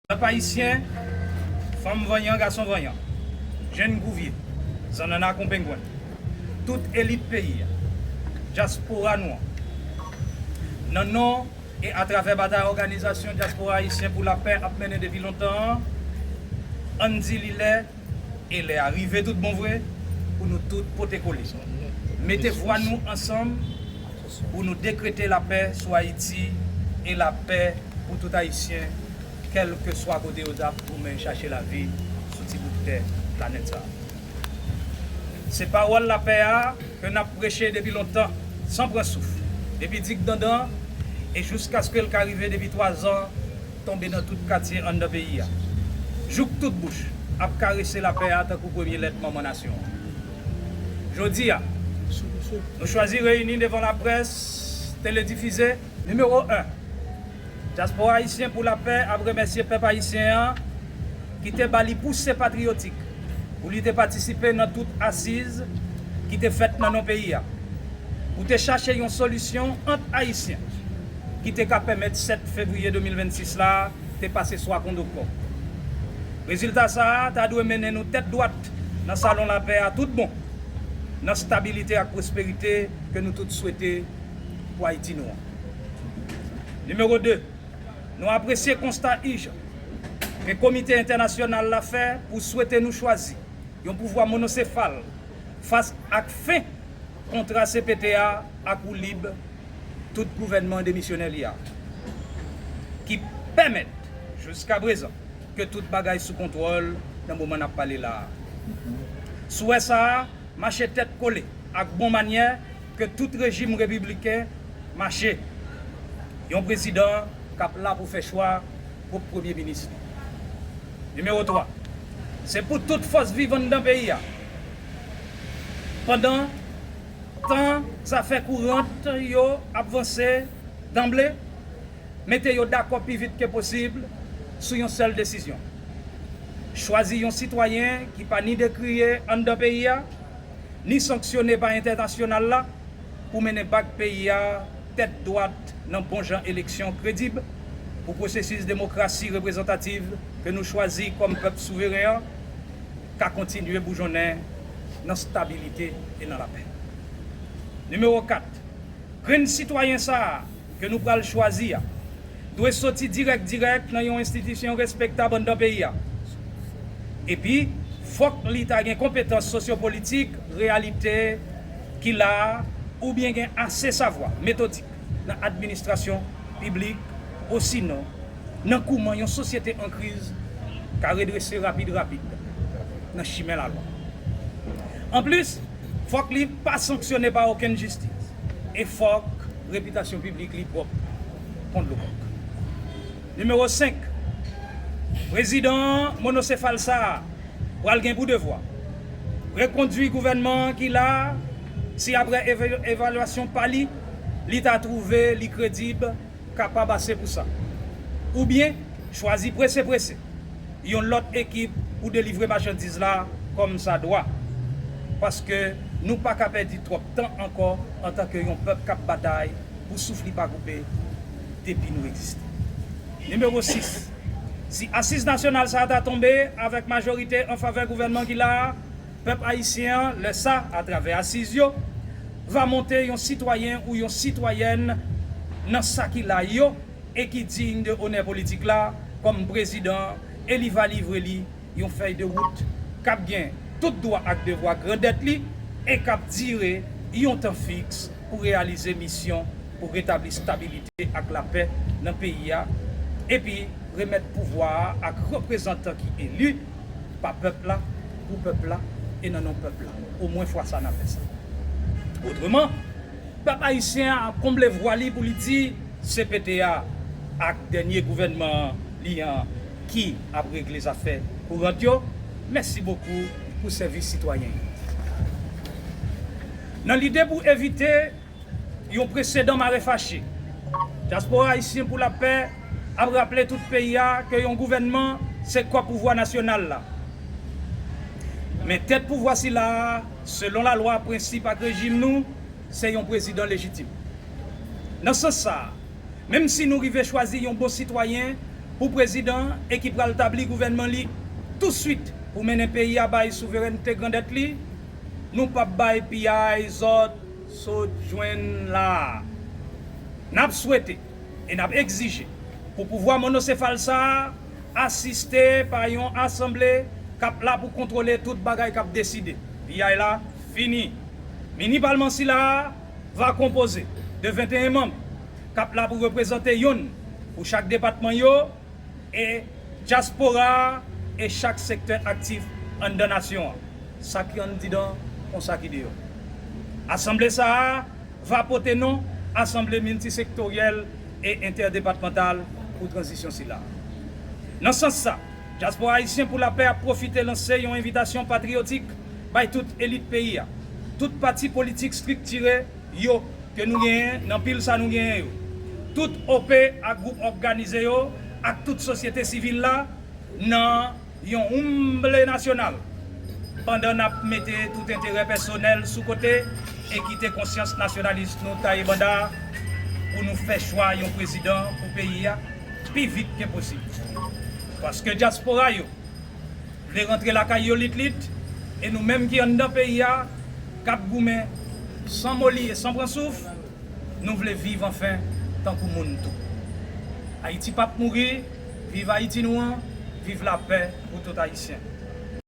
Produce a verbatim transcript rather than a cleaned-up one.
Pèp ayisyen, fanm vanyan, gason vanyan, jenn kou vye, zannanna kon pengwen, tout elit peyi a, dyaspora nou an, nan non e atravè batay òganizasyon Dyaspora Ayisyen pou Lapè ap mennen depi lontan an, ann di li lè, e lè a rive tout bon vre, pou nou tout pote kole. Mete vwa nou ansanm pou nou dekrete lapè sou Ayiti e lapè pou tout Ayisyen, kèlkeswa kote yo t ap goumen chache lavi sou ti bout tè planèt sa a. Se pawòl lapè a ke n ap preche depi lontan, san pran souf, depi Digdandan e jiskaske l ka rive depi Twazan tonbe nan tout katye anndan peyi a. Jouk tout bouch ap karese lapè a tankou premye lèt manman nasyon an. Jodi a, nou chwazi reyini devan laprès teledifize. Nimewo en, Dyaspora Ayisyen pou Lapè ap remèsye pèp ayisyen an ki te ba li pouse patriyotik pou li te patisipe nan tout asiz ki te fèt nan non peyi a, pou te chache yon solisyon ant Ayisyen ki te ka pèmèt sèt fevriye de mil vennsis la te pase swa kon dokò. Rezilta sa a ta dwe mennen nou tèt dwat nan salon lapè a tout bon, nan stabilite ak pwosperite ke nou tout swete pou Ayiti nou an. Nimewo de, nou apresye konsta ijan ke Komite Entènasyonal la fè pou swete nou chwazi yon pouvwa monosefal fas ak fen kontra C P T A ak woulib tout gouvènman demisyonè li a, ki pèmèt jiskaprezan ke tout bagay sou kontwòl nan moman n ap pale la a. Swè sa a mache tèt kole ak bon manyè ke tout rejim repibliken mache. Yon prezidan k ap la pou fè chwa pwòp premye minis li. Nimewo twa, se pou tout fòs viv anndan peyi a, pandan tan zafè kourant yo ap vanse danble, mete yo dakò pi vit ke posib sou yon sèl desizyon. Chwazi yon sitwayen ki pa ni dekriye anndan peyi a, ni sanksyone pa entènasyonal la pou mennen bak peyi a tèt dwat nan bon jan eleksyon kredib pou pwosesis demokrasi reprezantatif ke nou chwazi kòm pèp souveren an ka kontinye boujonnen nan stabilite e nan lapè. Nimewo kat, grenn sitwayen sa a ke nou pral chwazi a dwe soti dirèk dirèk nan yon enstitisyon respektab anndan peyi a. Epi, fòk li ta gen konpetans sosyopolitik reyalite ki la a, oubyen gen ase savwa metodik nan administrasyon piblik, osinon nan kouman yon sosyete an kriz ka redrese rapid rapid nan chimen lalwa. Anplis, fòk li pa sanksyone pa okenn jistis, e fòk repitasyon piblik li pwòp kon dlo kòk. Nimewo senk, prezidan monosefal sa a pral gen pou devwa rekondui gouvènman ki la a si, apre eva- evalyasyon pa li, li ta twouve li kredib, kapab ase pou sa. Oubyen, chwazi prese prese yon lòt ekip pou delivre machandiz la kòmsadwa. Paske nou pa ka pèdi twòp tan ankò antanke yon pèp k ap batay pou souf li pa koupe depi nou egziste. Nimewo sis, si asiz nasyonal sa a ta tonbe avèk majorite an favè gouvènman ki la a, pèp ayisyen an, lè sa, atravè asiz yo, va monte yon sitwayen ou yon sitwayèn nan sa ki la yo e ki diy de onè politik la kòm prezidan, e li va livre li yon fèy de wout k ap gen tout dwa ak devwa grandèt li e k ap dire yon tan fiks pou reyalize misyon pou retabli stabilite ak lapè nan peyi a, epi remèt pouvwa a ak reprezantan ki eli pa pèp la, pou pèp la e nan non pèp la. Omwen fwa sa n a fè sa. Otreman, pèp ayisyen an ap konble vwa li pou li di C P T A ak dènye gouvènman li an ki ap regle zafè kourant yo, mèsi bokou pou sèvis sitwayen yo. Nan lide pou evite yon presedan mare fache, Dyaspora Ayisyen pou Lapè ap raple tout peyi a ke yon gouvènman se kò pouvwa nasyonal la. Men tèt pouvwa sila a, selon lalwa, prensip ak rejim nou, se yon prezidan lejitim. Nan sans sa a, menm si nou rive chwazi yon bon sitwayen Pou prezidan e ki pral tabli gouvènman li touswit pou mennen peyi a bay souverènte grandèt li, nou p ap bay piyay zòt sot jwenn la a. N ap swete e n ap egzije pou pouvwa monosefal sa a asiste pa yon asanble k ap la pou kontwole tout bagay k ap deside. Piyay la fini. Mini palman sila a va konpoze de venteyen manm k ap la pou reprezante yonn pou chak depatman yo e dyaspora a e chak sektè aktif anndan nasyon an, sa ki anndidan kon sa ki deyò. Asanble sa a va pote non Asanble miltisektoryèl e entèdepatmantal pou tranzisyon sila. Nan sans sa, Dyaspora Ayisyen pou Lapè ap pwofite lanse yon envitasyon patriyotik bay tout elit peyi a, tout pati politik estriktire yo ke nou genyen nan pil sa nou genyen yo, tout O P ak gwoup òganize yo ak tout sosyete sivil la nan yon oumble nasyonal, pandan n ap mete tout enterè pèsonèl sou kote e kite konsyans nasyonalis nou taye banda pou nou fè chwa yon prezidan pou peyi a pi vit ke posib. Paske dyaspora yo vle rantre lakay yo litlit, e nou menm ki anndan peyi a, k ap goumen san moli e san pran souf, nou vle viv anfen tankou moun tou. Ayiti p ap mouri, viv Ayiti nou an, viv lapè pou tout Ayisyen.